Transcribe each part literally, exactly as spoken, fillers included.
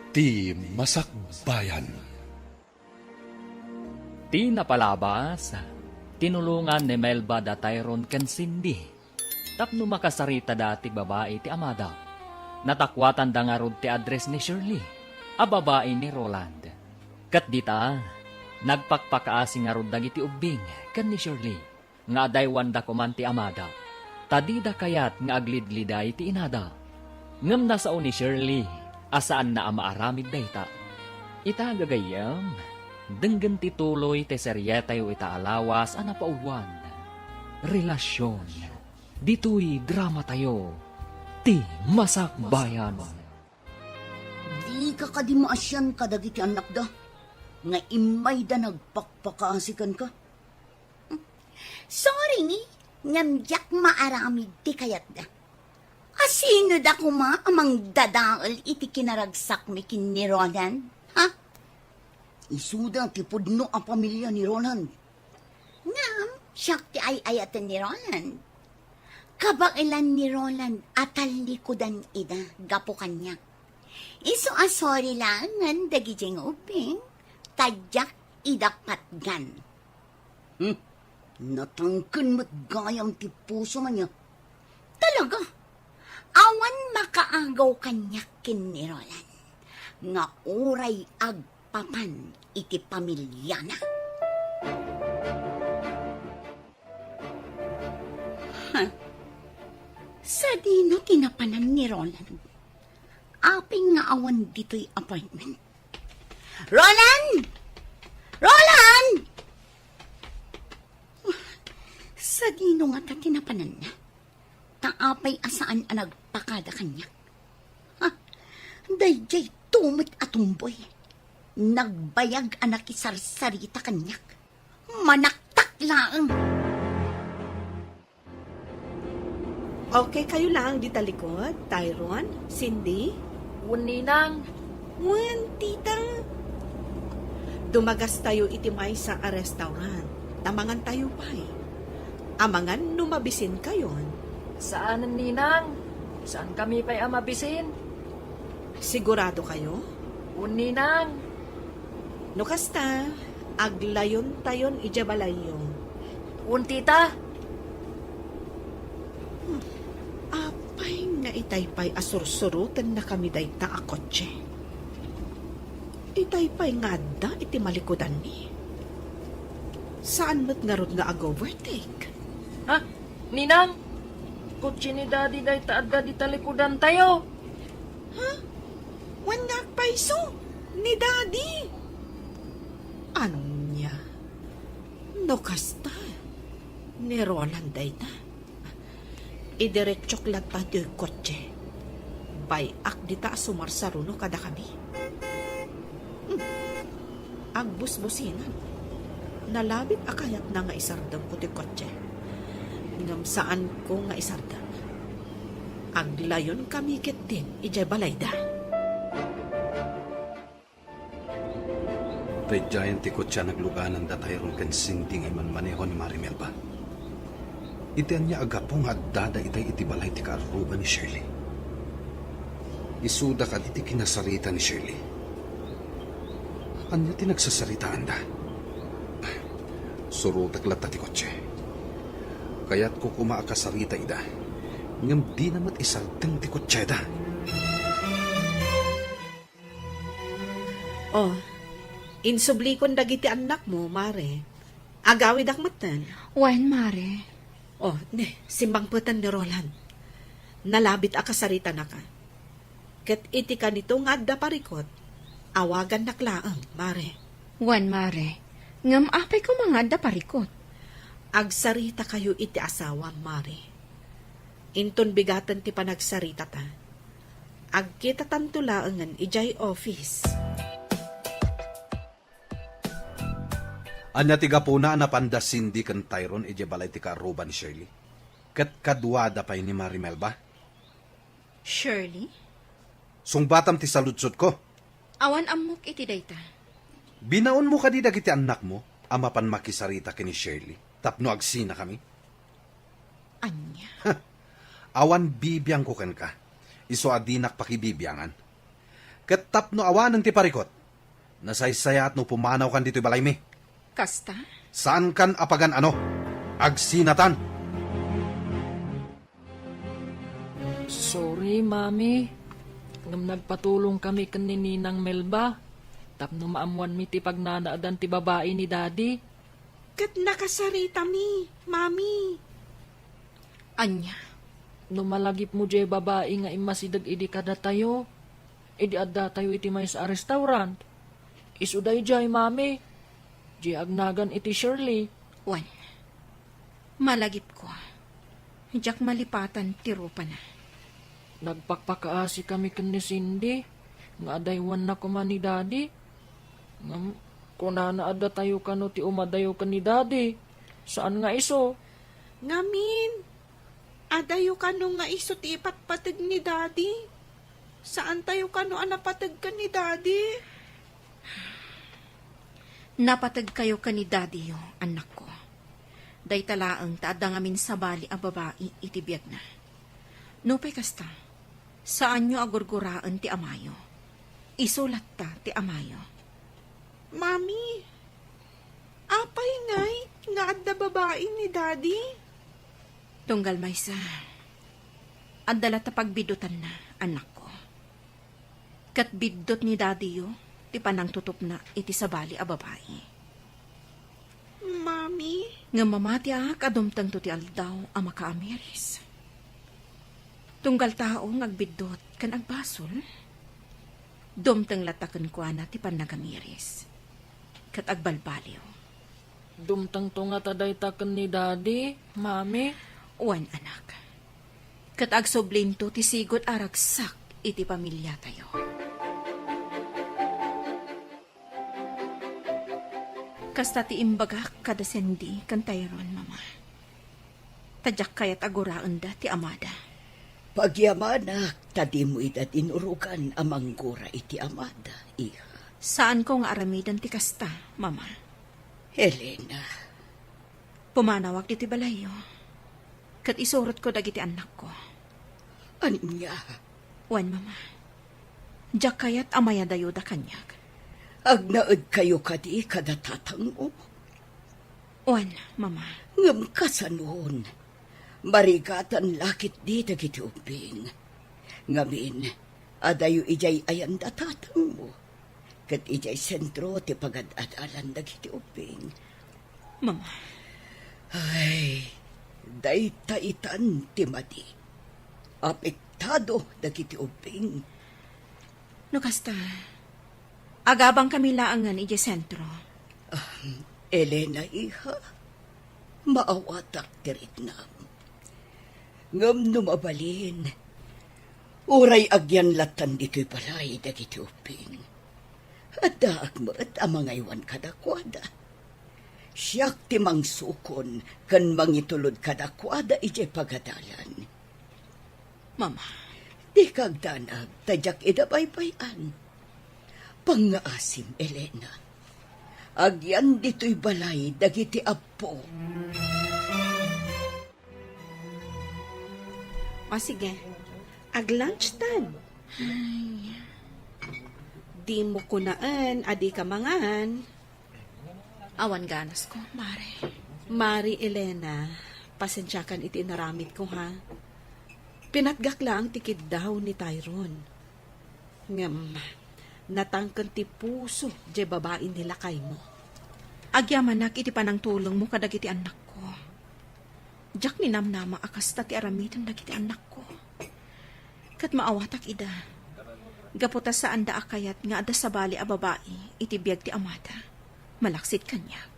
Ti Masakbayan. Ti napalabas, tinulongan ni Melba da Tyron ken Cindy tapno makasaritada ti babai ti amada. Natakuatanda ngarud ti address ni Shirley a babai ni Roland. Ket dita, nagpakpakaasi ngarud dagiti ubbing ken ni Shirley nga adaywanda koman ti amada, ta dida kayat nga aglidliday ti inada. Ngem nasao ni Shirley a saanna a maaramid dayta. Ita, gagayyem, denggen ti tuloy ti serietayo ita a lawas a napauluan, Relasion. Ditoy dramatayo, Ti Masakbayan. Dika kadi maasian kadagiti annakda nga immayda nagpakpakaasi kenka? Sorry, ngem diak maaramid ti kayatda. Asinoda koma a mangdadael iti kinaragsakmi ken ni Roland? Ha? Isuda ti pudno a pamilia ni Roland. Ngem, siak ti ay-ayaten ni Roland. Kabaelan ni Roland a tallikudan ida gapu kaniak. Isu a sorry laengen dagiti nga ubbing, ta diak ida patgan. Hmm, natangken met gayam ti puso ania. Talaga, awan makaagaw kaniak ken ni Roland nga uray agpapan iti pamiliana. Ha? Sadino ti napanan ni Roland? Apay nga awan ditoy apartment? Roland! Roland! Sadino ngata ti napananna? Ta apay a saan a nagpakada kaniak? Ha? Daydiay tumet a tumboy. Nagbayag a nakisarsarita kaniak. Manaktak laeng. Okay kayo laeng dita likod, Tyron, Cindy? Wen, ninang. Wen, tita. Dumagastayo iti maysa a restaurant. Ta mangantayo pay. Amangan no mabisin kayon. Saanen, ninang. Saan kami pay a mabisin? Sigurado kayo? Wen, ninang. No kasta, aglayontayon idiay balayyo. Wen, tita. Hmm. Apay nga itay pay a sursurotennakami dayta a kotse? Itay pay nga adda iti malikudanmi. Saan met ngarud nga ag-overtake? Ha? Ninang, kotse ni Daddy dayta adda dita likudantayo. Ha? Wen nga agpayso ni Daddy? Ania? No kasta, ni Roland dayta. Idiretsok latta ti kotse. Bay-ak dita a sumarsaruno kadakami. Hmm. Agbusbusinan. Nalabit a kayatna nga isardengko ti kotse. Ngem saanko nga isardeng. Aglayonkami ketdin idiay balayda. Daydiayen ti kotse a nagluganan da Tyron ken Cindy nga immanmaneho ni Mari Melba. Iti ania a gapu nga addada itay iti balay ti kaarruba ni Shirley? Isuda kadi ti kinasarita ni Shirley? Ania ti nagsasaritaanda? Surotek latta ti kotse. Kayatko koma a kasarita ida, ngem dina met isardeng ti kotseda. Oh, insublikon dagiti annakmo, Mare. Agawidak metten. Wen, Mare. Oh, ne, simmangpeten ni Roland. Nalabit a kasaritanaka. Ket iti kanito nga adda parikut, awagannak laeng, Mare. Wen, Mare. Ngem apay koma nga adda parikut? Agsaritakayo iti asawam, Mare. Inton bigaten ti panagsaritata, agkitatanto laengen idiay office. Ania ti gapuna a napanda Cindy ken Tyron idiay balay ti kaarruba ni Shirley? Ket kaduada pay ni Mari Melba? Shirley? Sungbatam ti saludsodko. Awan ammok iti dayta. Binaonmo kadi dagiti annakmo a mapan makisarita ken ni Shirley tapno agsinakami? Ania? Awan bibiangko kenka. Isu a dinak pakibibiangan. Ket tapno awanen ti parikut, nasaysayaat no pumanawkan ditoy balaymi. Kasta? Saankan a pagan-ano. Agsinatan. Sorry, Mami. Ngem nagpatulong kami ken ni Ninang Melba tapno maammoanmi ti pagnanaedan ti babai ni Daddy. Ket nakasaritami, Mami. Ania? No malagipmo diay babai nga immasideg idi kadatayo, idi addatayo iti maysa a restaurant, isu daydiay, Mami. Diay agnagan iti Shirley. Wen, malagipko. Diak malipatan ti rupana. Nagpakpakaasi kami ken ni Cindy nga adaywanna koma ni Daddy. Ngem kunana, addatayo kano ti umadayo ken ni Daddy. Saan nga isu. Ngamin, adayo kano nga isu ti ipatpateg ni Daddy? Saantayo kano a napateg ken ni Daddy? Napateg kayo ken ni Daddy-yo, annakko. Dayta laeng ta adda ngamin sabali a babai iti biagna. Nupay kasta, saanyo a gurguraen ti amayo. Isu latta ti amayo. Mami, apay ngay nga adda babai ni Daddy? Tunggal maysa, adda latta pagbiddutanna, annakko. Ket biddut ni Daddy-yo ti panangtutupna iti sabali a babai. Mami? Ngem mamatiak a dumtengto ti aldaw a makaamiris. Tunggal tao nga agbiddut ken agbasol, dumteng latta kenkuana ti pannagamiris ket agbalbaliw. Dumtengto ngata dayta ken ni Daddy, Mami? Wen, anak. Ket agsublinto ti sigud a ragsak iti pamiliatayo. Kasta ti imbagak kada Cindy ken Tyrone, Mama. Ta diak kayat a guraenda ti amada. Pagyamanak ta dimo ida dinurogan a manggura iti amada, iha. Saanko nga aramiden ti kasta, Mama. Elena. Pumanawak ditoy balayyo, ket isurotko dagiti annakko. Ania? Wen, Mama. Diak kayat a mayadayoda kaniak. Agnaedkayo kadi kada tatangmo? Wen, Mama. Ngem kasanon? Marigatan la ketdi dagiti ubbing. Ngamin, adayo idiay ayan da tatangmo. Ket idiay sentro ti pagad-adalan dagiti ubbing. Mama. Ay, dayta itan ti madi. Apektado dagiti ubbing. No kasta, agabangkami laengen idiay sentro. Ah, Elena, iha, maawatak ti riknam. Ngem no mabalin, uray agyan lattan ditoy balay dagiti ubbing. Addaak met a mangaywan kadakuada. Siak ti mangsukon ken mangitulod kadakuada idiay pagadalan. Mama. Dika agdanag ta diak ida baybay-an. Pangngaasim, Elena. Agyan ditoy balay dagiti appo. O, sige. Ag-lunch tan. Ay. Dimo kunaen a dika mangan. Awan ganasko, Mare. Mare Elena, pasensiakan iti inaramidko, ha? Pinatgak laeng ti kiddaw ni Tyrone. Ngem, natangken ti puso diay babai ni lakaymo. Agyamanak iti panangtulongmo kadagiti annakko. Diak ninamnama a kasta ti aramiden dagiti annakko. Ket maawatak ida. Gapu ta saanda a kayat nga adda sabali a babai iti biag ti amada, malaksid kaniak.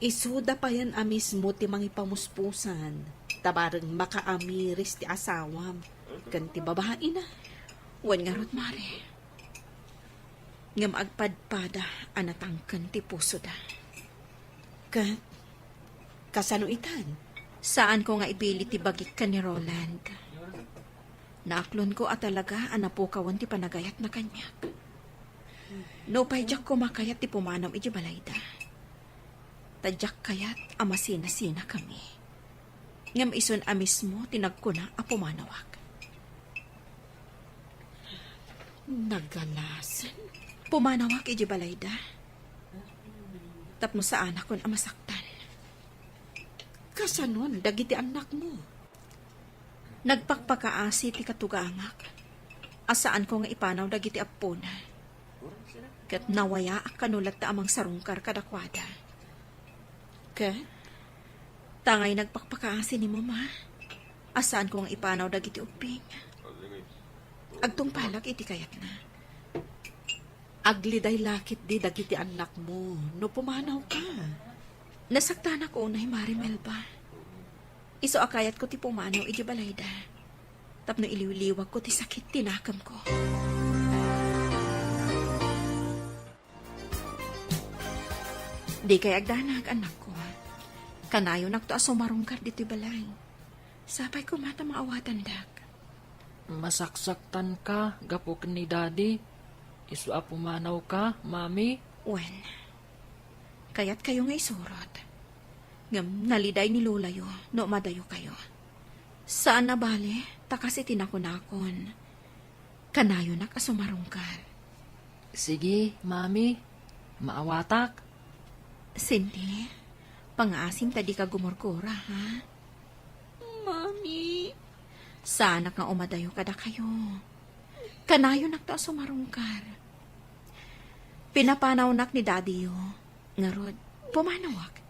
Isuda payen a mismo ti mangipamuspusan, ta bareng makaamiris ti asawam ken ti babaina. Wen ngarud, Mare. Ngem agpadpada a natangken ti pusoda. Ket kasano itan? Saanko nga ibili ti bagik ken ni Roland. Naaklonko a talaga a napukawen ti panagayatna kaniak. Nupay diak koma kayat ti pumanom idiay balayda, ta diak kayat a masinasinakami. Ngem isun a mismo ti nagkuna a pumanawak. Nagalasen. Pumanawak iti balayda. Tapno saanakon a masaktan. Kasanon dagiti annakmo? Nagpakpakaasi ti katugangak a saanko nga ipanaw dagiti appona. Ket nawayaak kano latta a mangsarungkar kadakuada. Ket tangay nagpakpakaasi ni Mama a saanko nga ipanaw dagiti ubbing. Agtungpalak iti kayatna. Agliday la ketdi dagiti annakmo no pumanawka. Nasaktanak unay, Mari Melba. Isu a kayatko ti pumanaw iti balayda tapno iliwliwagko ti sakit ti nakemko. Dikay agdanag, annakko. Kanayonakto a sumarungkar ditoy balay. Sapay koma ta maawatandak. Masaksaktanka gapu ken ni Daddy. Isu a pumanawka, Mami. Wen, kayatkayo nga isurot. Ngem naliday ni Lolayo no umadayokayo. Saan a bale, ta kas iti nakunakon, kanayonak a sumarungkar. Sige, Mami. Maawatak. Cindy, pangaasim ta dika gumurgura, ha? Mami. Saanak nga umadayo kadakayo. Kanayonakto a sumarungkar. Pinapanawnak ni Daddy-yo. Ngarud, pumanawak.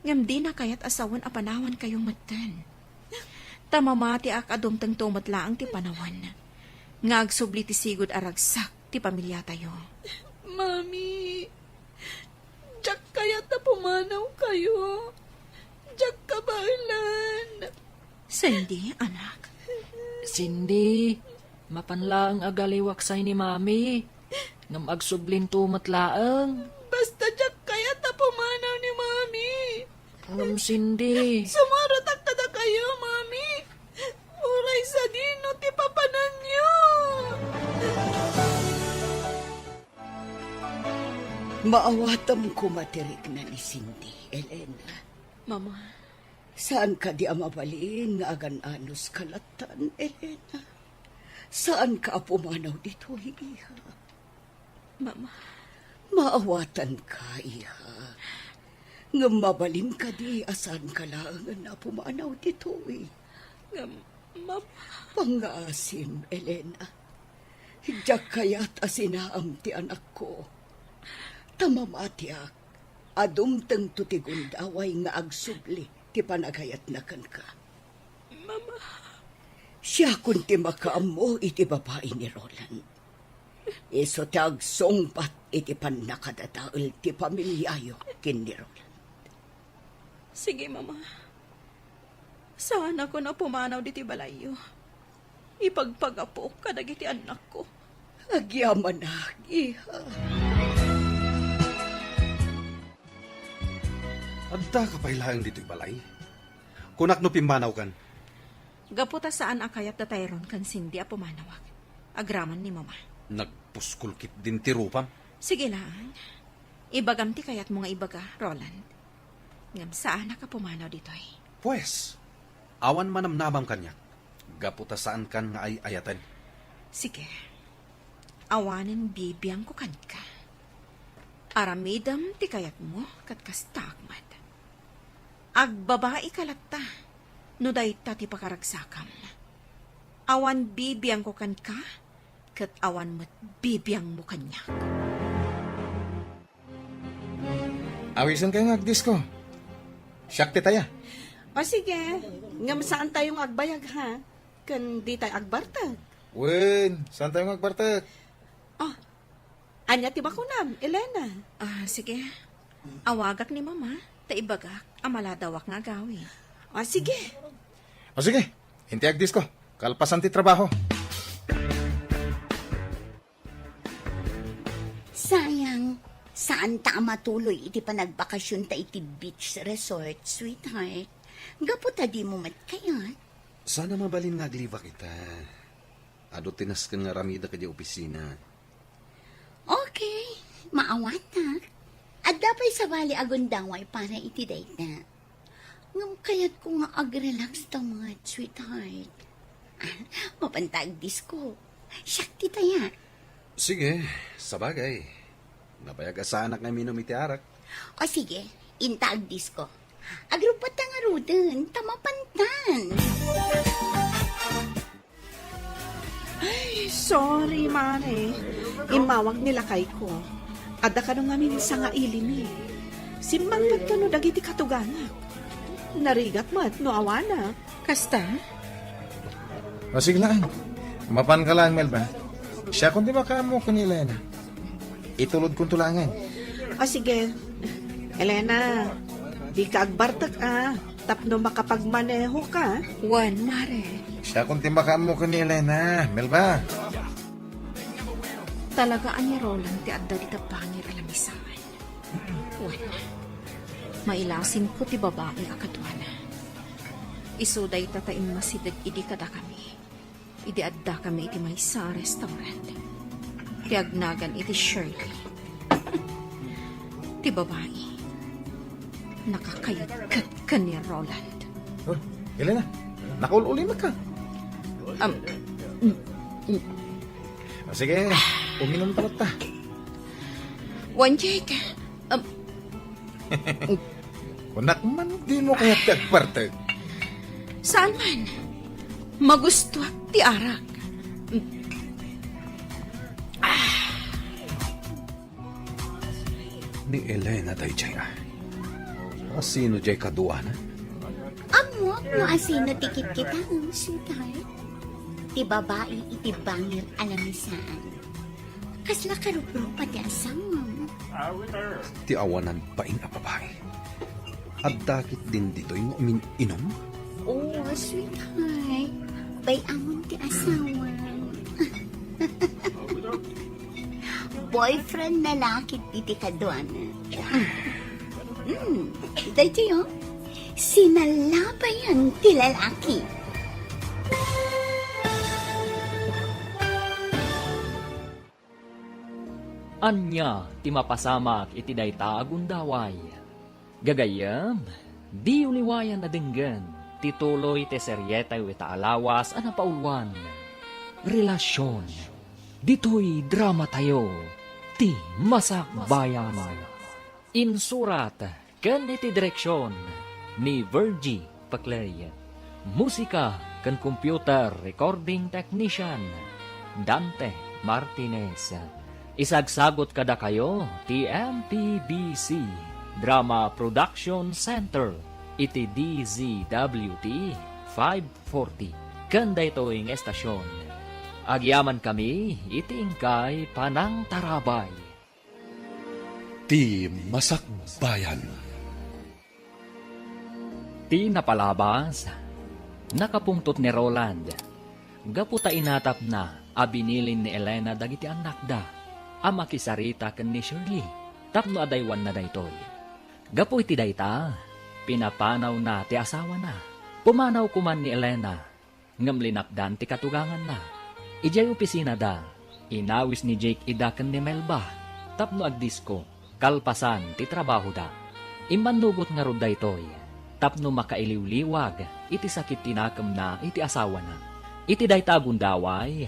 Ngem dina kayat a sawen a panawankayo metten. Ta mamatiak a dumtengto met laeng ti panawen nga agsubli ti sigud a ragsak ti pamiliatayo. Mami, diak kayat a pumanawkayo. Diak kabaelan. Cindy, anak. Cindy, mapan laeng agaliwak say ni Mami. Ngem agsublinto met laeng. Basta diak kayat a pumanaw ni Mami. Ngem Cindy. Sumurotak kadakayo, Mami. Uray sadino ti papananyo. Maawatam koma ti rikna ni Cindy, Elena. Mama. Saan kadi a mabalin nga agan-anos ka lattan, Elena? Saan ka a pumanaw ditoy, iha? Mama. Maawatan ka, iha. Ngem mabalin kadi a saan ka laengen a pumanaw ditoy? Ngem, Mama. Pangngaasim, Elena. Diak kayat a sinaam ti anakko. Ta mamatiak a dumtengto ti gundaway nga agsubli ti panagayatna kenka. Mama. Siakon ti makaammo iti babai ni Roland. Isu ti agsungbat iti pannakadadael ti pamiliayo ken ni Roland. Sige, Mama. Saanakon a pumanaw ditoy balayyo. Ipagpagapok kadagiti annakko. Agyamanak, iha. Addaka pay laeng ditoy balay? Kunak no pimmanawkan. Gapu ta saan a kayat da Tyrone ken Cindy a pumanawak. Agraman ni Mama. Nagpuskol ketdin ti rupam. Sige laeng. Ibagam ti kayatmo nga ibaga, Roland. Ngem saanak a pumanaw ditoy. Pues, awan manamnamam kaniak. Gapu ta saankan nga ay-ayaten. Sige. Awanen bibiangko kenka. Aramidem ti kayatmo ket kastaak met. Agbabaika latta no dayta ti pakaragsakam. Awan bibiangko kenka, ket awan met bibiangmo kaniak. Awisenkayo nga agdisko. Siak ti taya. O sige, ngem saantayo nga agbayag, ha? Ken ditay agbartek. Wen, saantayo nga agbartek. O, ania ti bakunam, Elena? Ah, sige. Awagak ni Mama, ta ibagak a maladawak nga agawi. O, sige. O sige, inti agdisko. Kalpasan ti trabaho. Sayang, saanta a matuloy iti panagbakasionta iti beach resort, sweetheart. Gapu ta dimo met kayat. Saan a mabalin nga aglibak ita. Adu ti nasken nga aramidek idiay opisina. Okay, maawatak. Adda pay sabali a gundaway para iti dayta. Ngem kayatko nga agrelax ta met, sweetheart. Ah, mapanta agdisko. Siak ti taya. Sige, sabagay. Nabayag a saanak nga minum iti arak. O sige, inta agdisko. Agrupata ngaruden, ta mapantan. Ay, sorry, Mare. Immawag ni lakayko. Adda kano ngamin sanga ilimi. Simmangpet kano dagiti katugangak. Narigat met no awanak. Kasta? O, sige lang. Mapanka lang, Melba. Siakon ti makaammo ken ni Elena. Itulodkonto laengen. O, sige. Elena, dika agbartek, a. Tapno makapagmanehoka. Wen, Mare. Siakon ti makaammo ken ni Elena, Melba. Talaga a ni Roland ti adda dita bangir a lamisaan. Wen, mailasinko ti babai a kaduana. Isu dayta ta immasideg idi kadakami, idi addakami iti maysa a restaurant. Ti agnagan iti Shirley. Ti babai, nakakayatkat ken ni Roland. Oh, Elena, nakaul-ulimekka. Um, mm, mm. Ah, sige, uminom ta latta. Wen, Jake, um, Kunak man, dimo kayat ti agbartek? Saan man. Magustuak ti arak. Ni Elena daydiay, a. Asino diay kaduana? Ammoak no asino ti kitkitaem, sweetheart. Ti babai iti bangir a lamisaan. Kasla karuprupa ti asawam. Ti awanan bain a babai. Adda ketdin ditoy nga umin-inom? Oh, sweetheart. Bay-amon ti asawam. Boyfriend na la ketdi ti kaduana. Hmm, daytoy, oh. Sinalabayan ti lalaki. Ania ti mapasamak iti dayta a gundaway? Gagayyem, diyo liwayan a denggen ti tuloy ti serietayo ita a lawas a napauluan, Relasyon. Ditoy dramatayo, ti Masakbayan. Insurat ken iti direksion ni Virgie Paclay. Musika ken computer recording technician, Dante Martinez. Isagsagut kadakayo ti M P B C Drama Production Center iti D Z W T five forty ken daytoy nga estasion. Agyamankami iti inkay panangtarabay. Ti Masakbayan. Ti napalabas, nakapungtot ni Roland gapu ta inatapna a binilin ni Elena dagiti annakda a makisarita ken ni Shirley tapno adaywanna daytoy. Gapu iti dayta, pinapanawna ti asawana. Pumanaw koman ni Elena ngem linapdan ti katuganganna. Idiay opisinada, inawis ni Jake ida ken ni Melba tapno agdisko kalpasan ti trabahoda. Immannugot ngarud daytoy tapno makailiwliwag iti sakit ti nakemna iti asawana. Iti dayta a gundaway,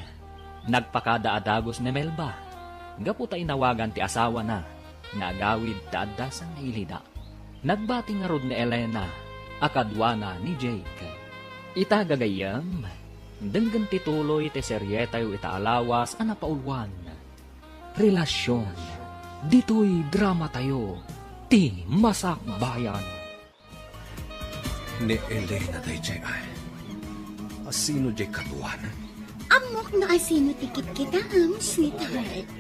nagpakada a dagus ni Melba gapu ta inawagan ti asawana nga agawid ta adda sangailida. Nagbati ngarud ni Elena a kaduana ni Jake. Ita gagayyem, denggen ti tuloy ti serietayo ita a lawas a napauluan, Relasyon. Ditoy dramatayo, ti Masakbayan. Ni Elena daydiay, ay. Asino diay kaduana? Ammok no asino ti kitkitaem, sweetheart.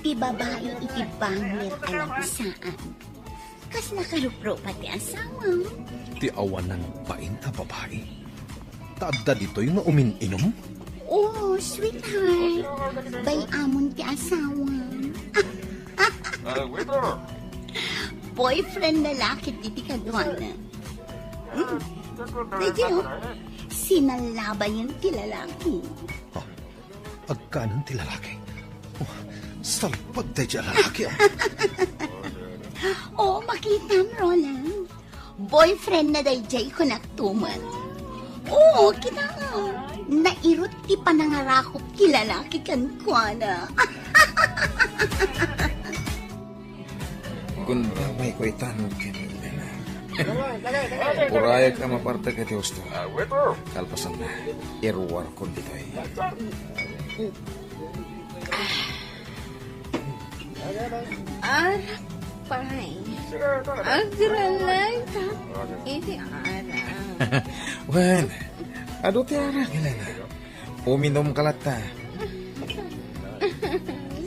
Ti babai iti bangir a lamisaan. Kasla karuprupa ti asawam? Ti awanan bain a babai. Ta adda ditoy nga umin-inom? Oh, sweetheart. Bay-amon ti asawam. Ah, waiter! Boyfriend na la ketdi ti kaduana. Hmm. Pwede, oh. Sinalabayan ti lalaki. Ah, agkanan ti lalaki. Oh, salpag daydiay a lalaki, ah. Oh, makitam, Roland. Boyfriend na daydiay, kunak tumet. Oo, kita. Nairut ti panangarakop ti lalaki kenkuana. Gundawayko itan ken Elena. Urayak a mapartek iti husto. Kalpasanna, iruarkon ditoy. Arak pay. Agralang ka iti arak. Wen, adu ti arak, Elena. Uminumka latta.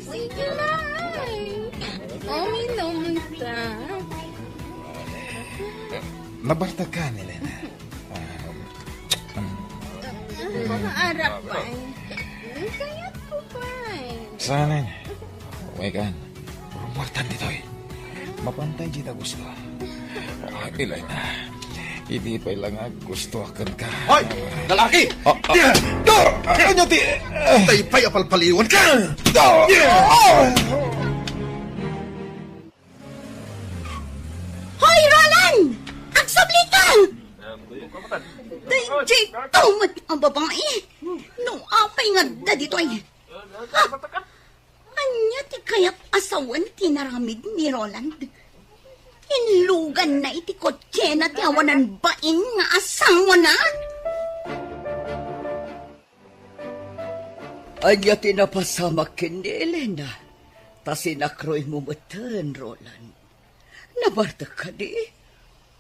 Sige lang. Uminumta. Nabartekkan, Elena. Arak pay. Kayatko pay. Saan? Wekan. Rumuartan ditoy. Mapantay dita gusto. Ah, Elena, idi pay lang a gusto a kenka. Hoy! Lalaki! Ah, ah. Ania ti, tay pay a palpaliwanka! Hoy, Roland! Agsubli ka! Daydiay met a babai. No apay nga adda ditoy? Ha? Ania ti kayat a sawen ti inaramid ni Roland? Inluganna iti kotsena ti awanan bain nga asawana? Ania ti napasamak ken ni Elena? Ta sinakroymo metten, Roland. Nabartek kadi?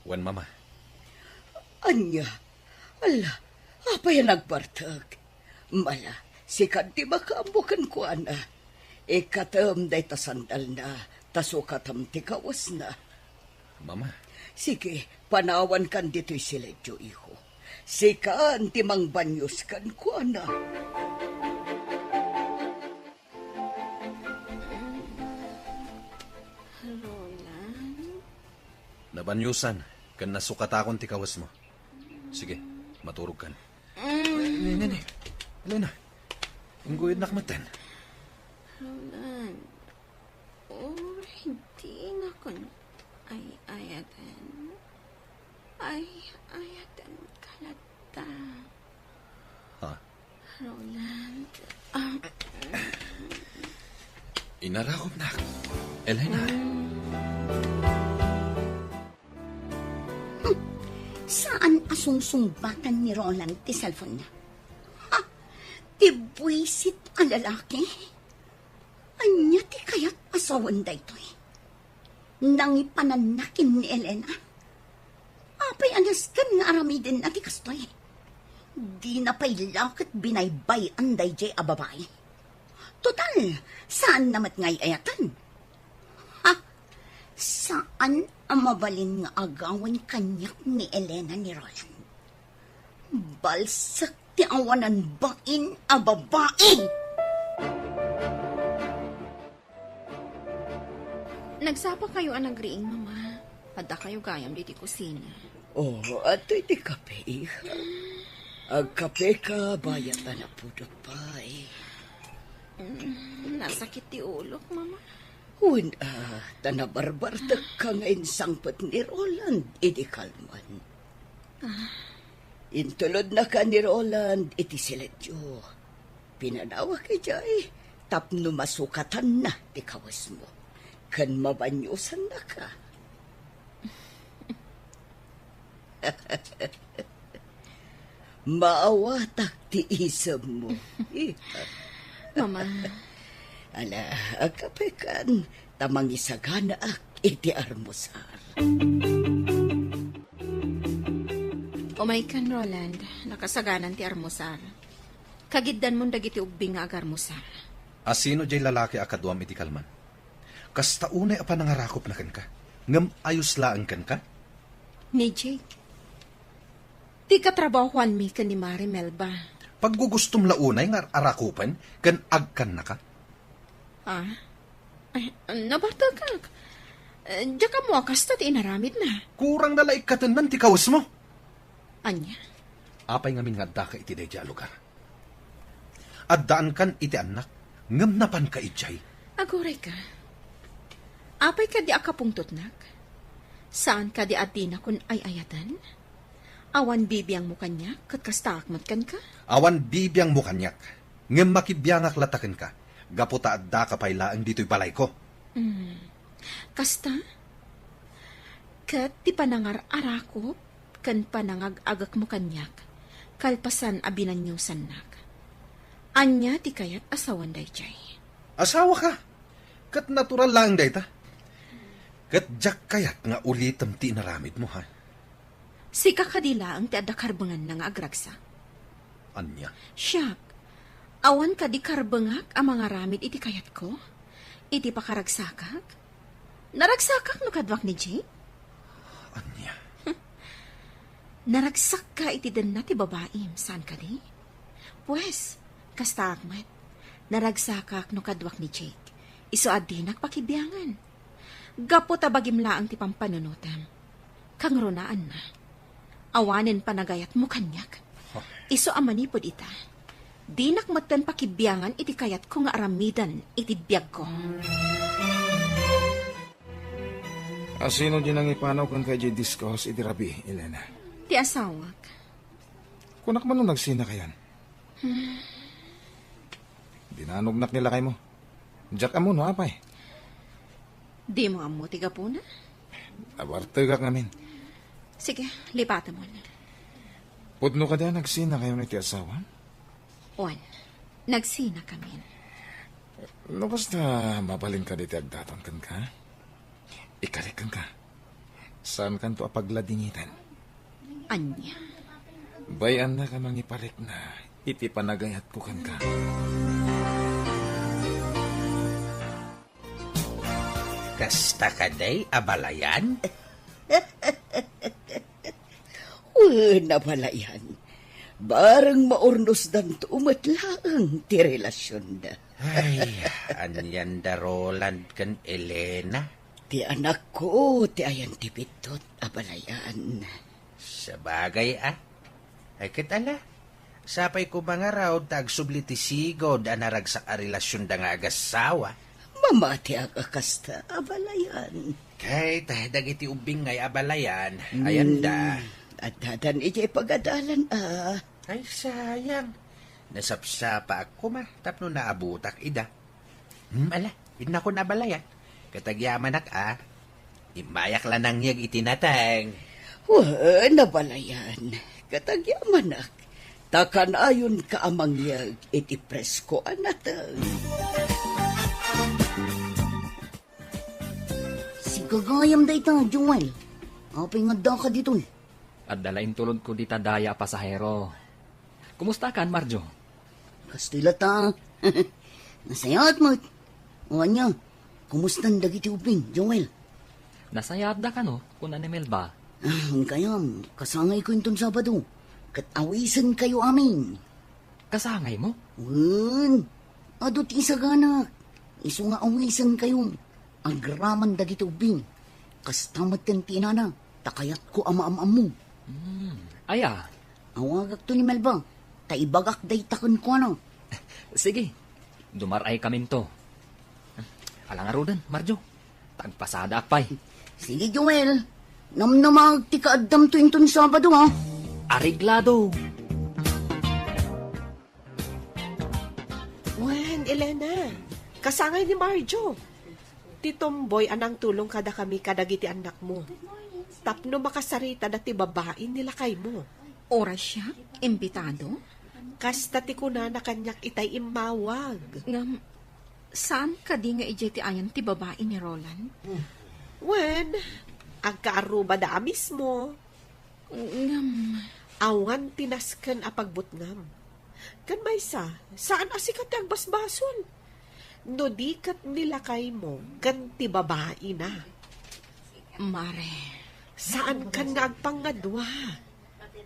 Wen, Mama. Ania? Ala, apay a nagbartek? Mala, sika ti makaammo kenkuana. Ikkatem dayta sandalna, ta sukatem ti kawesna. Mama. Sige, panawankan ditoy siledyo, iho. Sikan ti mangbanyos kenkuana. Roland? Nabanyosan ken nasukatakon ti kawesmo. Sige, maturogkan. Mm. Ne, ne, ne. Elena, ingguyodnak metten. Roland, uray dinakon ay-ayaten. Ay-ayatenka latta. Ha? Roland, ah. Inarakupnak, Elena. Saan a sungsungbatan ni Roland ti cellphone-na? Ha? Ti buisit a lalaki? Ania ti kayat a sawen daytoy? Nangipananna ken ni Elena? Apay a nasken nga aramidenna ti kastoy? Dina pay la ket binaybay-an daydiay a babai. Total, saanna met nga ay-ayaten. Ha? Saan a mabalin nga agawen kaniak ni Elena ni Roland. Balsek ti awanan bain a babai! Nagsapakayo a nagriing, Mama. Addakayo gayam ditoy kusina. Oh, adtoy ti kape, iha. Agkapeka, bayat a napudot pay. Mm, nasakit ti ulok, Mama. Wen, ah, ta nabarbartekka nga insangpet ni Roland idi kalman. Ah. Intulodnaka ni Roland iti siledyo. Pinanawak idiay tapno masukatanna ti kawesmo ken mabanyosannaka. Maawatak ti isemmo. Mama. Ala, agkapekan, ta mangisaganaak iti armusar. Umaykan, Roland. Nakasaganan ti armusar. Kagiddanmon dagiti ubbing nga agarmusar. Asino diay lalaki a kaduam iti kalman? Kasta unay a panangarakupna kenka, ngem ayos laeng kenka? Ni Jake, ti katrabahoanmi ken ni Mare Melba. Paggugustom la unay nga ar-arakupen ken agkannaka? Ah? Ay, nabartekak. Eh, diak ammo a kasta ti inaramidna. Kurang na la ikkatennan ti kawesmo. Ania? Apay ngamin nga addaka iti daydiay a lugar? Addaankan iti annak, ngem napanka idiay. Aguray ka. Apay kadi a kapungtotnak? Saan kadi a dinakon ay-ayaten? Awan bibiangmo kaniak, ket kastaak met kenka? Awan bibiangmo kaniak, ngem makibiangak latta kenka, gapu ta addaka pay laeng ditoy balayko. Mm. Kasta? Ket ti panangar-arakop ken panangag-agekmo kaniak, kalpasan a binaniosannak. Ania ti kayat a sawen daydiay? Asawaka, ket natural laeng dayta. Ket diak kayat nga ulitem ti inaramidmo, ha? Sika kadi laeng ti adda karbenganna nga agragsak? Ania? Siak, awan kadi karbengak a mangaramid iti kayatko? Iti pakaragsakak? Naragsakak no kaduak ni Jake? Ania? Naragsakka iti denna ti babaim, saan kadi? Pues, kastaak met. Naragsakak no kaduak ni Jake. Isu a dinak pakibiangan. Gapu ta bagim laeng ti pampanunotem. Kangrunaanna, awanen panagayatmo kaniak. Huh. Isu a manipud ita, dinak metten pakibiangan iti kayatko nga aramiden iti biagko. Asino di nangipanaw kenka idiay disco house iti rabii, Elena? Ti asawak. Kunak man no nagsinakayon. Hmm. Dinanognak ni lakaymo. Diak ammo no apay. Dimo ammo ti gapuna? Awartegak ngamin. Sige, lipatemon. Pudno kadi a nagsinakayon iti asawa? Wen, nagsinakamin. No kasta, mabalin kadi ti agdaton kenka? Ikari kenka. Saankanto a pagladingiten. Ania? Bay-annak a mangiparikna iti panagayatko kenka. Kasta kadi, abalayan? Wen, abalayan. Bareng maurnosdanto met laeng ti relasionda. Ay, anian da Roland ken Elena? Ti anakko ti ayan ti biddut, abalayan. Sabagay a. Ay, ket ala, sapay koma ngarud ta agsubli ti sigud a naragsak a relasionda nga agassawa. Mamatiak a kasta, abalayan. Ket dagiti ubbing ngay abalayan, hmm, ayanda. Addadan idiay pagadalan a. Ay, sayang. Nasapsapaak koma tapno naabutak ida. Hmm, ala, innakon abalayan. Ket agyamanak a. Immayak la nangyeg iti nateng. Wen, abalayan. Ket agyamanak. Ta kanayonka a mangyeg iti presko a nateng. Sigagayam dayta, Joel. Apay nga addaka ditoy? Adda la intulodko dita daya a pasahero. Kumustakan, Marjo? Kastoy latta. Nasayaat met. O ania, kumustan dagiti ubbing, Joel? Nasayaatda kano, kuna ni Melba. Ah, inkayam, kasangayko inton Sabado. Ket awisenkayo amin. Kasangaymo? Wen, adu ti isaganak. Isu nga awisenkayo. Agraman dagiti ubbing. Kasta metten ti inana, ta kayatko a maam-ammo. Hmm, aya? Awagakto ni Melba, ta ibagak dayta kenkuana. Sige, dumar-ay kaminto. Ala ngaruden, Marjo. Tagpasadaak pay. Sige, Joel. Namnamaag ti kaaddamto inton Sabado, ha? Areglado. Wen, Elena, kasangay ni Marjo. Ti tomboy a nangtulong kadakami kadagiti annakmo. Tapno makasaritada ti babai ni lakaymo. Oras siya? Imbitado? Kasta ti kunana kaniak itay immawag. Ngem, saan kadi nga idiay ti ayan ti babai ni Roland? Wen, agkaarrubada a mismo. Ngem, awan ti nasken a pagbutngam. Ken maysa, saan a sika ti agbasbasol. No di ket ni lakaymo ken ti babaina. Mare. Saankan nga agpangngadua.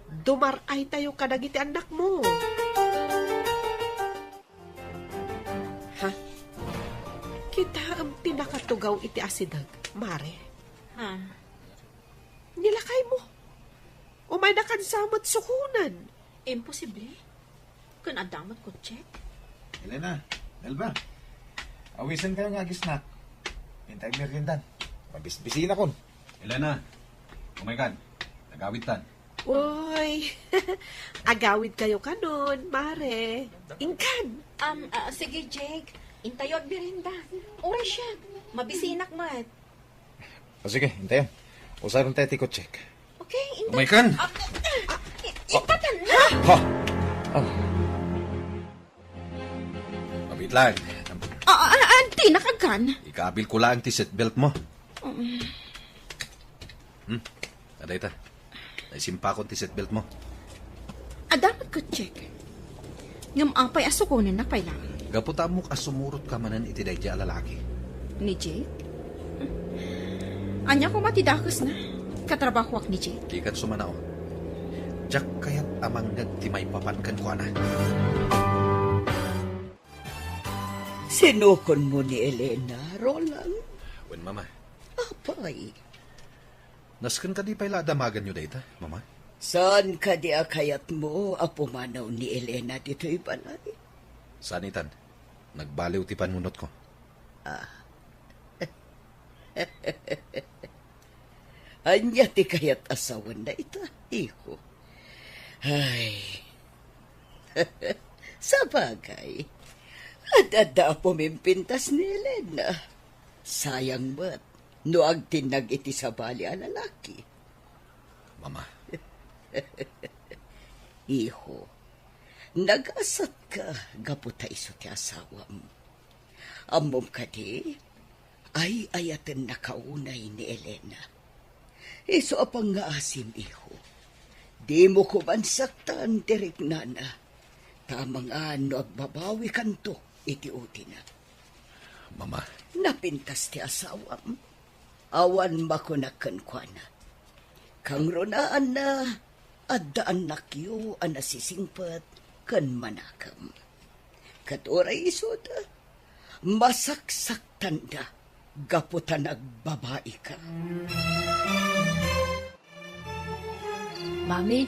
Dumar-aytayo kadagiti annakmo. Ha? Kitaem ti nakatugaw iti asideg, Mare. Ha? Ni lakaymo. Umayna kansa met sukonen. Imposible. Ken adda met kotse. Elena, Melba, awisenkayo nga agisnak. Inta agmeriendan. Mabisbisinakon. Elena, umaykan. Nagawidtan. Uy, agawidkayo kanon, Mare. Inkan. Um, ah, sige, Jake. Intayo agmerienda. Oras siya. Mabisinak met. O sige, intayon. Usaron tayo ti kutsek. Okay, inta- Umay kan! Ah, ah, ah, itatan na! Ha? Ah. Mabit lang. Ah, ah, ah, di nakagan. Ikabil ko lang ti seatbelt mo. Um. Hmm. Adayta. Naisimpakon ti seatbelt mo. Adda met kutsek. Ngem apay a sukonennak pay laeng? Gapu ta ammok a sumurotka manen iti daydiay a lalaki. Ni Jake? Ania koma ti dakesna? Katrabahoak ni Jake? Dikan sumanao. Diak kayat a mangngeg ti maipapan kenkuana. Sinukonmo ni Elena, Roland? Wen, Mama. Apay? Nasken kadi pay la a damagenyo dayta, Mama? Saan kadi a kayatmo a pumanaw ni Elena ditoy balay? Saan itan. Nagbaliw ti panunotko. Ah. Ania ti kayat a sawenna ita, iho? Ay. Sabagay, ad-adda a pumimpintas ni Elena. Sayang met no agtinnag iti sabali a lalaki. Mama. Iho, nagasatka gapu ta isu ti asawam. Ammom kadi, ay-ayatennaka unay ni Elena. Isu a pangngaasim, iho. Dimo koman saktan ti riknana. Ta amangan no agbabawikanto iti utina. Mama. Napintas ti asawam. Awan makunak kenkuana. Kangrunaanna, adda annakyo a nasisingpet ken manakam. Ket uray isuda, masaksaktanda gapu ta nagbabaika. Mami,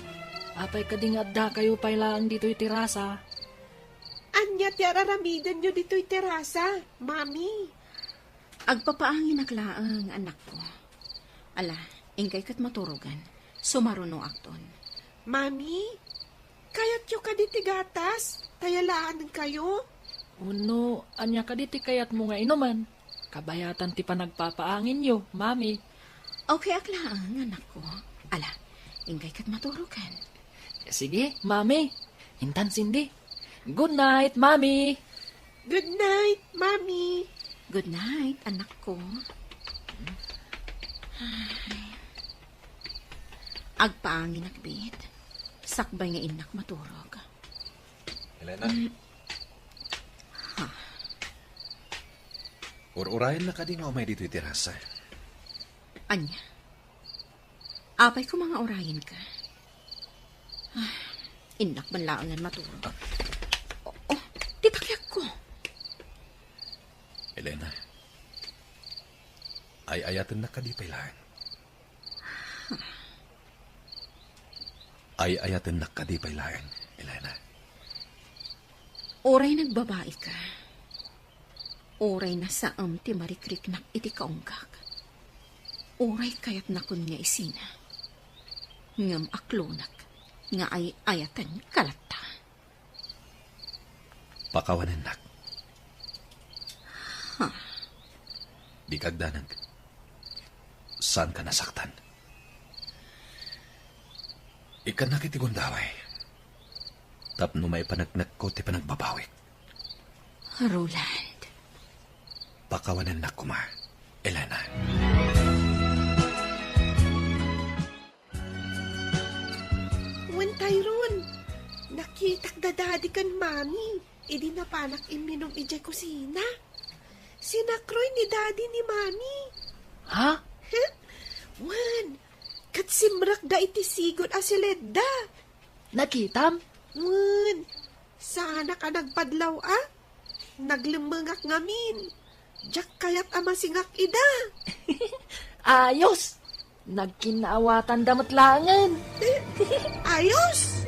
apay kadi nga addakayo pay laeng ditoy terasa? Ania ti ar-aramidenyo ditoy terasa, Mami? Agpapaanginak laeng, anakko. Ala, inkay ket maturogen. Sumarunoakton. Mami, kayatyo kadi ti gatas? Ta yalaanenkayo? Wenno, ania kadi ti kayatmo nga inumen? Kabayatan ti panagpapaanginyo, Mami. Okay ak laeng, anakko. Ala, inkay ket maturogen. Sige, Mami. Intan, Cindy. Good night, Mami. Good night, Mami. Good night, anakko. Ay. Agpaanginak, bit. Sakbay nga innak maturog. Elena. Mm. Ha? Ur-urayenna kadi nga umay ditoy terasa? Ania? Apay koma nga urayenka? Ah, innak man laengen maturog. Oh, oh, ti takiakko. Elena, ay-ayatennak kadi pay laeng? Ay-ayatennak kadi pay laeng, Elena? Uray nagbabaika, uray nasaem ti marikriknak iti kaunggak, uray kayatnakon nga isina, ngem aklonek nga ay-ayatenka latta. Pakawanennak. Ha? Dika agdanag. Saanka nasaktan. Ikkannak iti gundaway tapno maipaneknekko ti panagbabawik. Roland. Pakawanennak koma, Elena. Wen, Tyrone, nakitak da Daddy ken Mami idi napanak imminum idiay kusina. Sinakroy ni Daddy ni Mami. Ha? Wen, ket simrekda iti sigud a siledda. Nakitam? Wen, saanak a nagpadlaw a. Naglemmengak ngamin. Diak kayat a masingak ida. Ayos! Nagkinnaawatanda met laengen. Ayos!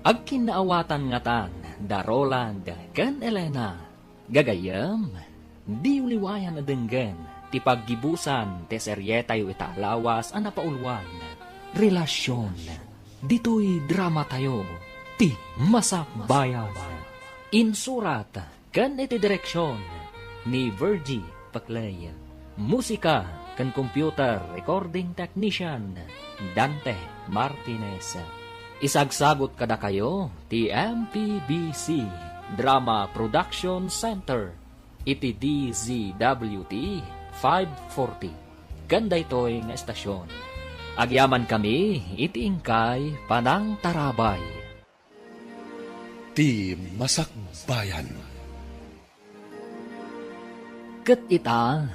Agkinnaawatan ngatan da Roland ken Elena. Gagayyem, diyo liwayan a denggen ti paggibusan ti serietayo ita a lawas a napauluan, Relasyon, ditoy dramatayo. Ti Masakbayan. Insurat ken iti direksion ni Virgie Paclay. Musika ken computer recording technician, Dante Martinez. Isagsagut kadakayo ti M P B C Drama Production Center iti D Z W T five forty. Ken daytoy nga estasion, agyamankami iti inkay panangtarabay. Ti Masakbayan. Ket ita,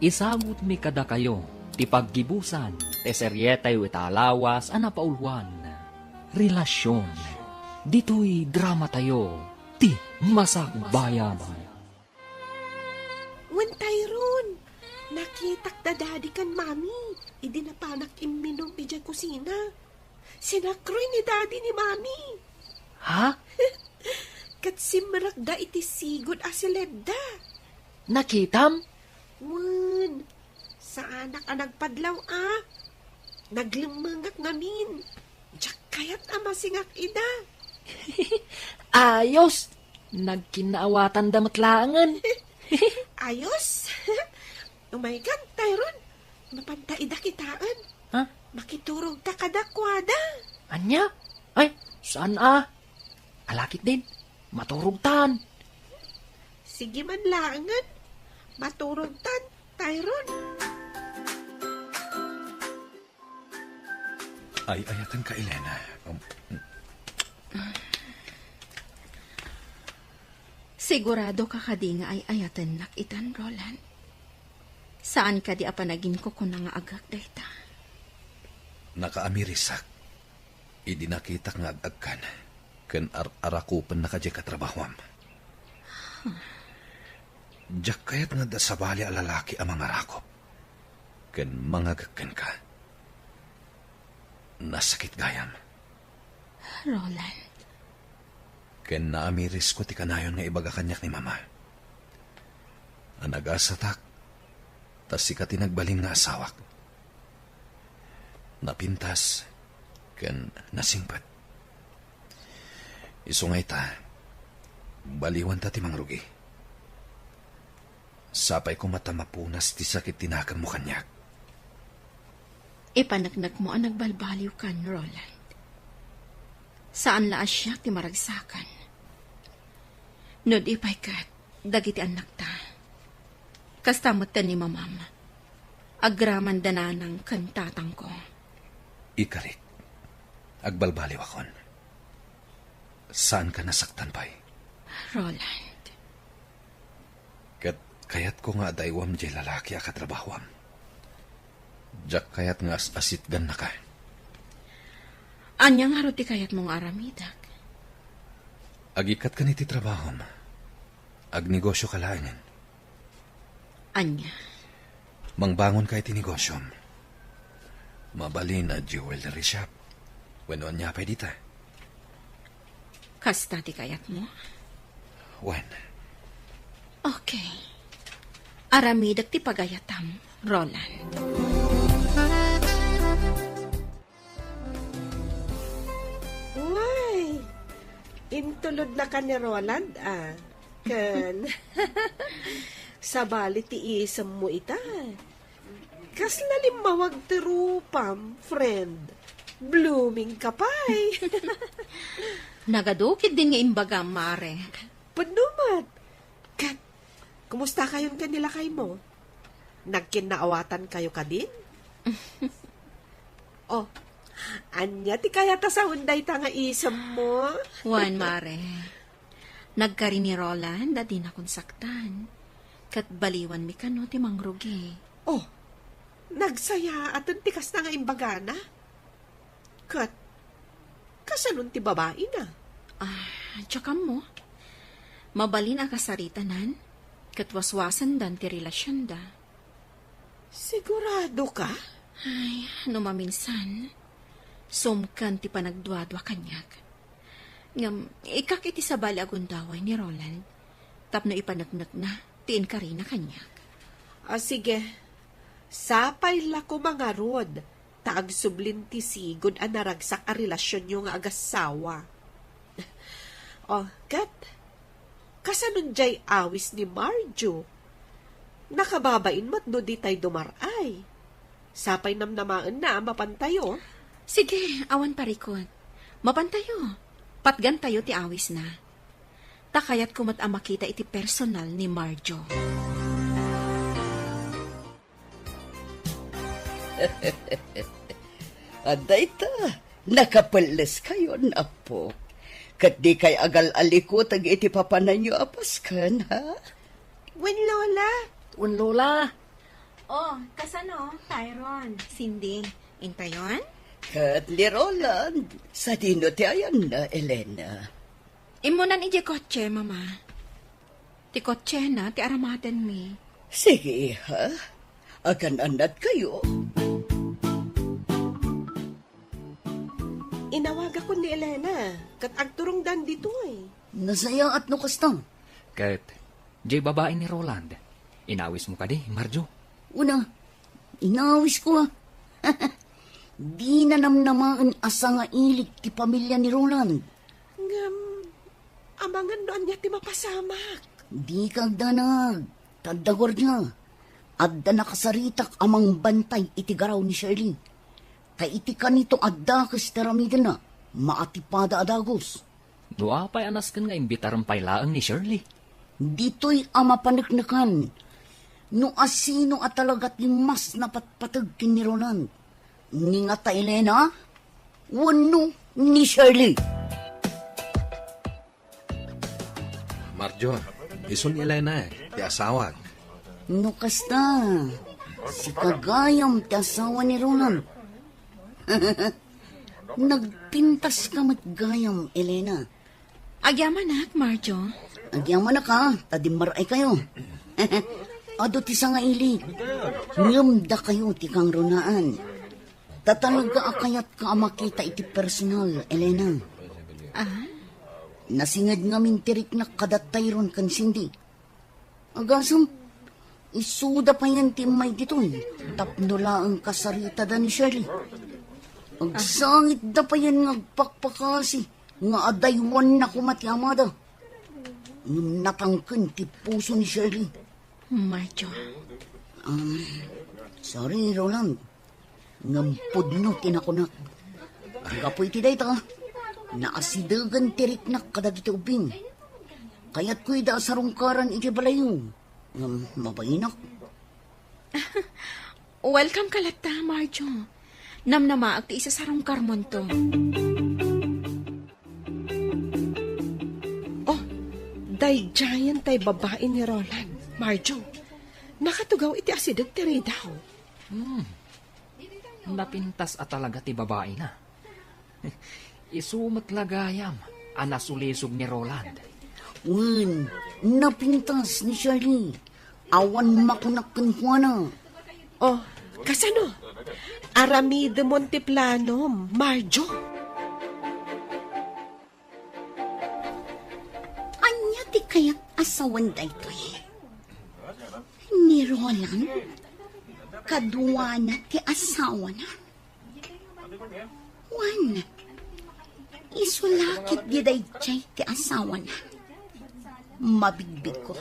isagutmi kadakayo ti paggibusan ti serietayo ita a lawas a napauluan, Relasion. Ditoy dramatayo, Ti Masakbayan. Wen, Tyrone, nakitak da Daddy ken Mami idi napanak imminum idiay kusina. Sinakroy ni Daddy ni Mami. Ha? Ket simrekda iti sigud a siledda. Nakitam? Wen, saanak a nagpadlaw a. Naglemmengak ngamin. Diak kayat a masingak ida. Ayos! Nagkinnaawatanda met laengen. Ayos. Oh my God, Tyrone. Mapanta ida kitaen. Ha? Makiturogta kadakuada. Ania? Ay, saan a? Alakit din. Maturogtan. Sige man laengen. Maturogtan, Tyrone. Ay-ayatenka, Elena. Um, Sigurado ka kadi nga ay-ayatennak itan, Roland? Saan kadi a panaginkukuna nga agek dayta? Nakaamirisak idi nakitak nga ag-agkan ken ar-, arakupennaka diay katrabahuam. Diak kayat nga adda sabali a lalaki a mangarakop ken mangagek kenka. Nasakit gayam. Roland. Ken naamirisko ti kanayon nga ibaga kaniak ni Mama a nagasatak ta sika ti nagbalin nga asawak. Napintas ken nasingpet. Isu nga ita, baliwanta ti mangrugi. Sapay koma ta mapunas ti sakit ti nakemmo kaniak. Ipaneknekmo a nagbalbaliwkan, Roland. Saan la a siak ti maragsakan. No di pay ket, dagiti annakta. Kasta metten ni Mamam. Agramanda nanang ken tatangko. Ikarik, agbalbaliwakon. Saanka nasaktan pay? Roland. Ket kayatko nga adaywam diay lalaki a katrabahuam. Diak kayat nga as-asitgannaka. Ania ngarud ti kayatmo nga aramidek? Agikkat ken iti trabahom. Agnegosioka laengen. Ania? Mangbangonka iti negosiom. Mabalin a jewelry shop. Wenno ania pay dita? Kasta ti kayatmo? Wen. Okay. Aramidek ti pagayatam, Roland. Way! Intulodnaka ni Roland, a. Ken, sabali ti isemmo ita. Kasla limmawag ti rupam, friend. Blooming ka pay. Nagadu ketdin nga imbagam, Mare. Pudno met. Ket, kumustakayon ken ni lakaymo? Nagkinnaawatankayo kadin? Oh, ania ti kayat a sawen dayta nga isemmo? Wen, Mare. Nagkari ni Roland a dinakon saktan. Ket baliwanmi kano ti mangrugi. Oh, nagsayaaten ti kasta nga imbagana? Ket, kasanon ti babaina? Ah, diak ammo. Mabalin a kasaritanan, ket waswasendan ti relasionda. Sigurado ka? Ay, no maminsan, sumken ti panagduadua kaniak. Ngem, ikak iti sabali a gundaway ni Roland, tapno ipaneknekna ti inkarina kaniak. Ah, sige. Sapay la koma ngarud, ta agsublin ti sigud a naragsak a relasionyo nga agassawa. Oh, ket kasano diay awis ni Marjo? Nakababain met no ditay dumar-ay. Sapay namnamaenna a mapantayo. Sige, awan parikut. Mapantayo. Patgantayo ti awisna. Ta kayatko met a makita iti personal ni Marjo. Adda ita, nakapelleskayon, Apo. Ket dikay agal-alikuteg iti papananyo a pasken, ha? Wen, Lola. Wen, Lola. Oh, kasano, Tyron, Cindy, intayon? Ket ni Roland, sadino ti ayanna, Elena? Immunan idiay kotse, Mama. Ti kotsena ti aramatenmi. Sige, iha. Agan-annadkayo. Inawagakon ni Elena, ket agturongdan ditoy. Nasayaat no kasta. Ket, jay babai ni Roland, inawismo kadi, Marjo? Una, inawisko, a. Dina namnamaen a sangailik ti pamilia ni Roland. Ngem, amangan no ania ti mapasamak. Dika agdanag, ta adda guardia. Adda nakasaritak a mangbantay iti garaw ni Shirley. Ta iti kanito a dakes ti aramidenna, maatipada a dagus. No apay a nasken nga imbitarem pay laeng ni Shirley? Ditoy a mapaneknekan no asino a talaga ti mas napatpateg ken ni Roland. Ni ngata, Elena, wenno ni Shirley. Marjo, isu ni Elena, ti asawak. No kasta, sika gayam ti asawa ni Roland. Nagpintaska met gayam, Elena. Agyamanak, Marjo. Agyamanak, a, ta dimmaray kayo. Adu ti sangailik. Ngem dakayo ti kangrunaan. Ta talaga a kayatka a makita iti personal, Elena. Ah? Nasinged ngamin ti riknak kada Tyron ken Cindy. Agasem, isuda payen ti immay ditoy, tapno laeng kasaritada ni Shirley. Agsangitda payen nga agpakpakasi nga adaywanna koma ti amada. Ngem natangken ti puso ni Shirley. Marjo. Ah, sorry, Roland. Ngem pudno ti nakunak. Gapu iti dayta, naasidegen ti riknak kadagiti ubbing. Kayatko ida a sarungkaran iti balayyo. Ngem mabainak. Welcome ka latta, Marjo. Namnamaak ti isasarungkarmonto. Oh, daydiayen tay babai ni Roland, Marjo. Nakatugaw iti asideg ti ridaw. Hmm. Napintas a talaga ti babaina. Isu met la gayam a nasulisog ni Roland. Wen, napintas ni Shirley. Awan makunak kenkuana. Oh, kasano? Aramidemon ti planom, Marjo. Ania ti kayat a sawen daytoy? Ni Roland, kaduana ti asawana. Wen, isu la ketdi daydiay ti asawana. Mabigbigko.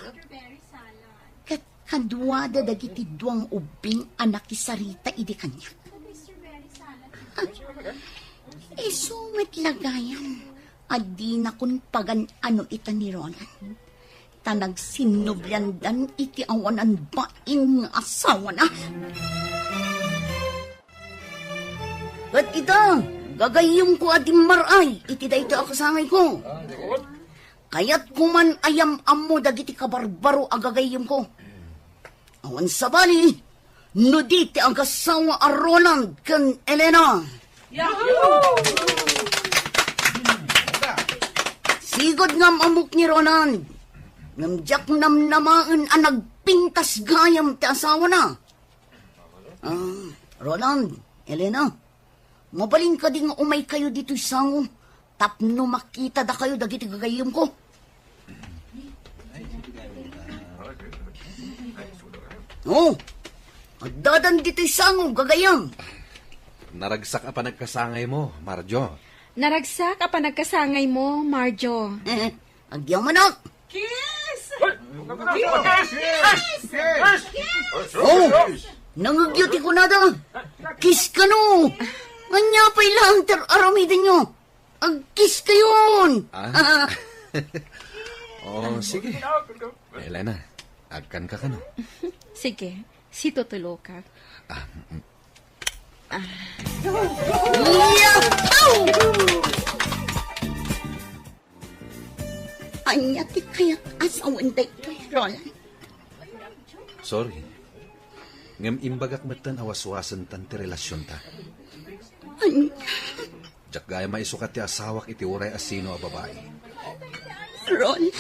Ket kaduada dagiti dua nga ubbing a nakisarita idi kaniak. Isu met la gayam a dinakon pagan-ano ita ni Roland. Ta nagsinnubliandan iti awanan bain nga asawana. Ket ita, gagayyemko a dimmaray iti dayta a kasangayko. Kayatko man a yam-ammo dagiti kabarbaro a gagayyemko. Awan sabali, no di ti agasawa a Roland ken Elena. Yahoo! Sigud nga am-ammok ni Roland. Ngem diak namnamaen a nagpintas gayam ti asawana. Ah, Roland, Elena, mabalin kadi nga umaykayo ditoy sango tapno makitadakayo dagiti gagayyemko? Oh, addadan ditoy sango, gagayyem. Naragsak a panagkasangaymo, Marjo. Naragsak a panagkasangaymo, Marjo. Agyamanak! Kiss! Kiss! Kiss! Kiss! Oh! Nangugyo ti kunada! Kiss kano! Ania pay laeng ti ar-aramidenyo? Agkiss kayon! Ah? Oh, sige. Elena, agkan ka kano? Sige, situtulo ka. Ah, mm. Ah. Ania ti kayat a sawen daytoy, Roland? Sorry. Ngem imbagak metten a waswasentan ti relasionta. Ania? Diak gayam a isukat ti asawak iti uray a sino a babai. Roland.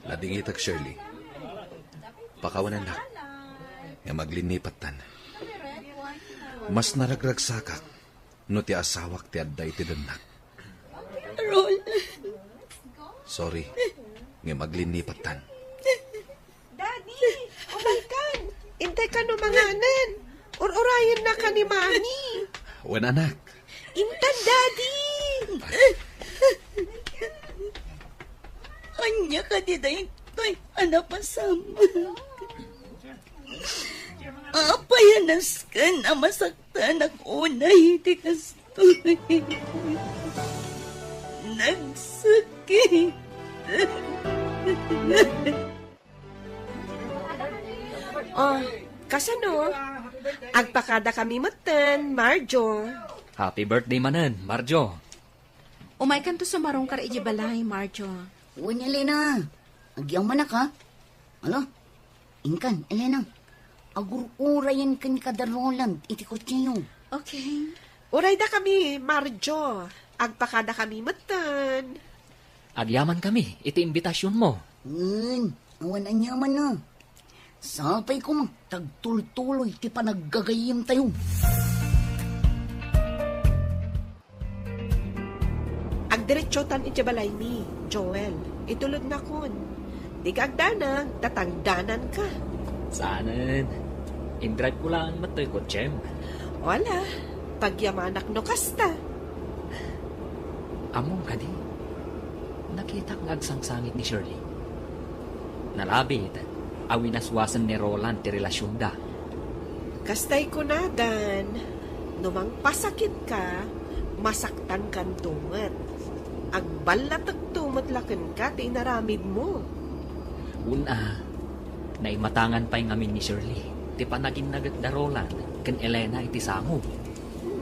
Nadingitek, Shirley. Pakawanennak. Ngem aglinnipattan. Mas naragragsakak no ti asawak ti adda iti dennak. Roland. Sorry, ngem aglinnipattan. Daddy, umaykan. Intay kano manganen. Ur-urayenna ka ni Mami. Wen, anak. Intan, Daddy. Ania kadi daytoy a napasamak? Apay a nasken a masaktanak unay iti kastoy? Nagsakit. Oh, kasano? Agpakada kami metten, Marjo. Happy birthday manen, Marjo. Umaykanto sumarungkar idiay balay, Marjo. Wen, Elena. Agyamanak, ha? Ala, inkan, Elena. Agur-urayen kenka da Roland iti kotseo. Okay. Urayda kami, Marjo. Agpakada kami metten. Agyaman kami iti imbitasionmo. Wen, awan aniamanna. Sapay koma ta agtultuloy ti panaggagayyemtayo. Agdiretsotan iti balaymi, Joel. Itulodnakon. Dika agdanag, ta tangdananka. Saanen. Indrive ko laeng met toy kotsem. Wala. Pagyamanak no kasta. Ammom kadi, nakitak nga agsangsangit ni Shirley. Nalabit a winaswasen ni Roland ti relasionda. Kastay kunadan, no mangpasakitka, masaktankanto met. Agballatekto met la kenka ti inaramidmo. Wen a, naimatangan pay ngamin ni Shirley ti panaginnaget da Roland ken Elena iti sango.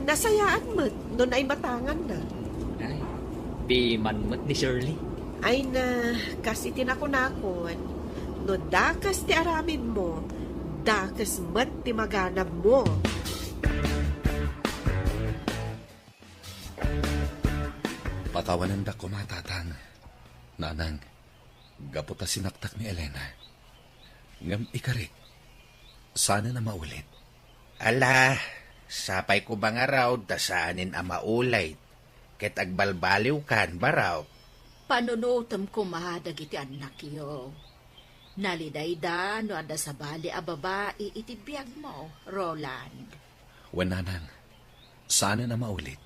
Nasayaat met no naimatanganna. Ay, piman met ni Shirley. Ay na, kas iti nakunakon, no dakes ti aramidmo, dakes met ti maganabmo. Pakawanendak koma, Tatang, Nanang, gapu ta sinaktak ni Elena. Ngem ikarik, saanen a maulit. Ala, sapay koma ngarud ta saanen a maulit, ket agbalbaliwkan, Barok. Panunotem koma dagiti annakyo. Nalidayda no adda sabali a babai iti biagmo, Roland. Wen, Nanang, saanen a maulit.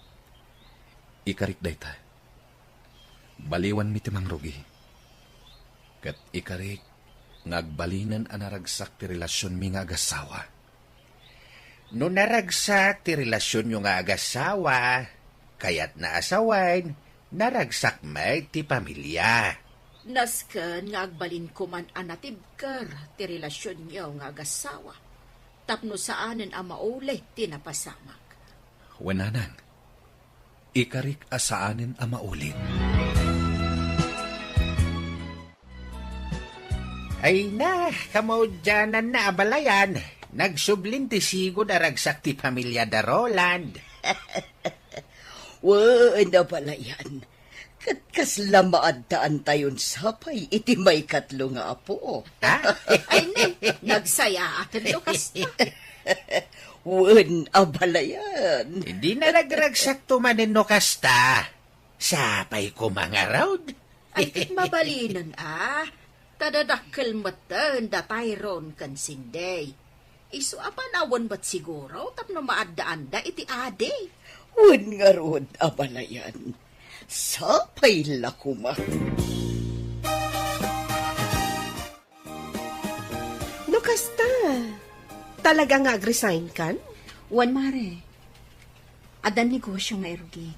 Ikarik dayta. Baliwanmi ti mangrugi. Ket ikarik nga agbalinen a naragsak ti relasionmi nga agassawa. No naragsak ti relasionyo nga agassawa, kayatna a sawen, naragsak met ti pamilia. Nasken nga agbalin koman a natibker ti relasionyo nga agassawa, tapno saanen a maulit ti napasamak. Wen, Nanang, ikarik a saanen a maulit. Ay na, kamaudiananna a balayan, nagsublin ti sigud a ragsak ti pamilia da Roland. Wen a balayan, ket kasla maaddaantayon sapay iti maikatlo nga apo. Ha? Ay, ne, nagsayaaten no kasta. Wen a balayan. Di na nagragsakto manen no kasta. Sapay koma ngarud. Ay, ket mabalinen a. Ta dadakkel metten da Tyrone ken Cindy. Isu a panawen met siguro tapno maaddaanda iti adi. Wen ngarud, abalayan, sapay la koma. No kasta, talaga nga agresign kan? Wen, mare. Addan negosio nga irugi.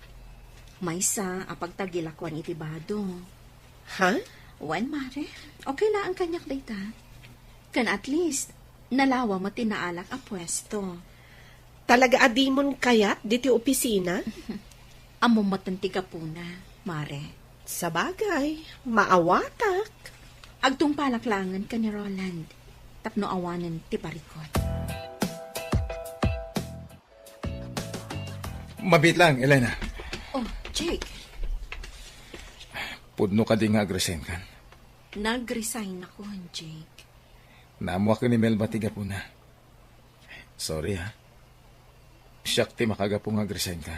Maysa a pagtagilakuan iti bado. Ha? Wen, mare. Okay laeng kaniak dayta. Ken at least, nalawa met ti naalak a puesto. Talaga a dimon kayat diti opisina? Ammom met ti gapuna, mare. Sabagay, maawatak. Agtungpalak laengen ken ni Roland tapno awanen ti parikut. Mabiit lang, Elena. Oh, Jake. Pudno kadi nga agresign kan? Nagresign ako, Jake. Naammoak ni Melba ti gapuna. Sorry, ha. Siak ti makagapu nga agresign ka.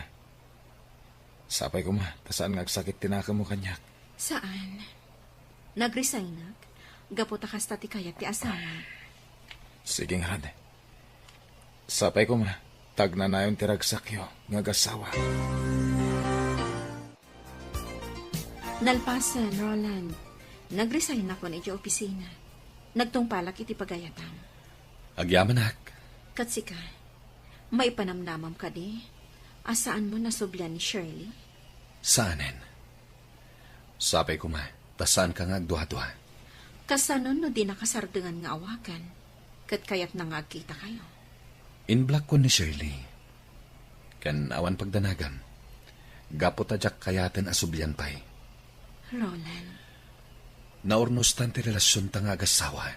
Sapay koma, ta saan nga agsakit ti nakemmo kaniak. Saan. Nagresignak gapu ta kasta ti kayat ti asawa. Sige ngarud. Sapay koma, ta agnanayon ti ragsakyo nga agasawa. Nalpasen, Roland. Nagresignak man iti opisina. Nagtungpalak iti pagayatam. Agyamanak. Ket sika, maipanamnamam kadi a saanmo nasublian ni Shirley? Saanen. Sapay koma, ta saanka nga agduadua. Kasano no dinaka sardengan nga awagan, ket kayatna nga agkitakayo? Inblak-kon ni Shirley. Ken awan pagdanagam, gapu ta diak kayaten a sublian pay. Roland. Naurnostan ti relasionta nga agasawa.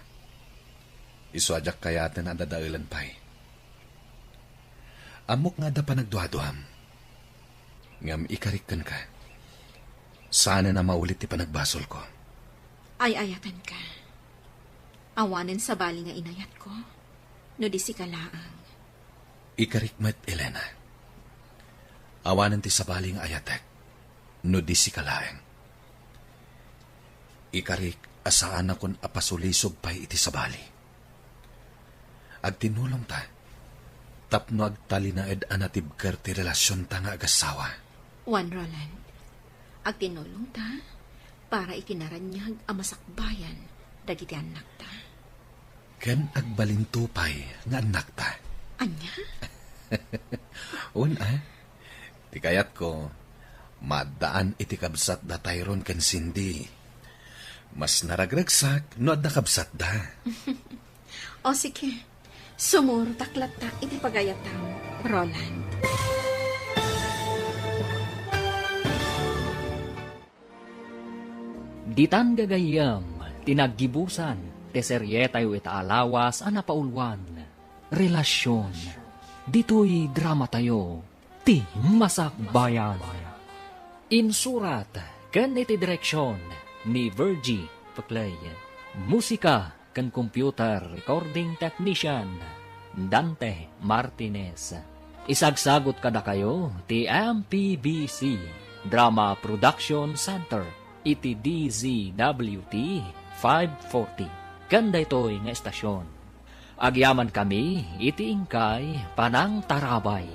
Isu a diak kayaten a dadaelan pay. Ammok nga adda panagduaduam. Ngem ikarik kenka. Saanen a maulit ti panagbasolko. Ay-ayatenka. Awanen sabali nga inayatko, no di sika laeng. Ikarik met, Elena. Awanen ti sabali nga ayatek, no di sika laeng. Ikarik a saanakon a pasulisog pay iti sabali. Agtinulongta tapno agtalinaed a natibker ti relasionta nga agasawa. Wen, Roland, agtinulongta para iti naraniag a masakbayan dagiti annakta. Ken agbalinto pay nga annakta. Ania? Wen, a. Ti kayatko, maaddaan iti kabsatda Tyrone ken Cindy. Mas naragragsak no adda kabsatda. O, sige. Sumurotak latta iti pagayatam, Roland. Ditan gagayyem ti naggibusan ti serietayo ita a lawas a napauluan, Relasion. Ditoy dramatayo, ti Masakbayan. Insurat ken iti direksion ni Virgie Peclay. Musika ken computer recording technician, Dante Martinez. Isagsagut kadakayo ti M P B C Drama Production Center iti D Z W T five forty. Ken daytoy nga estasion, agyamankami iti inkay panangtarabay.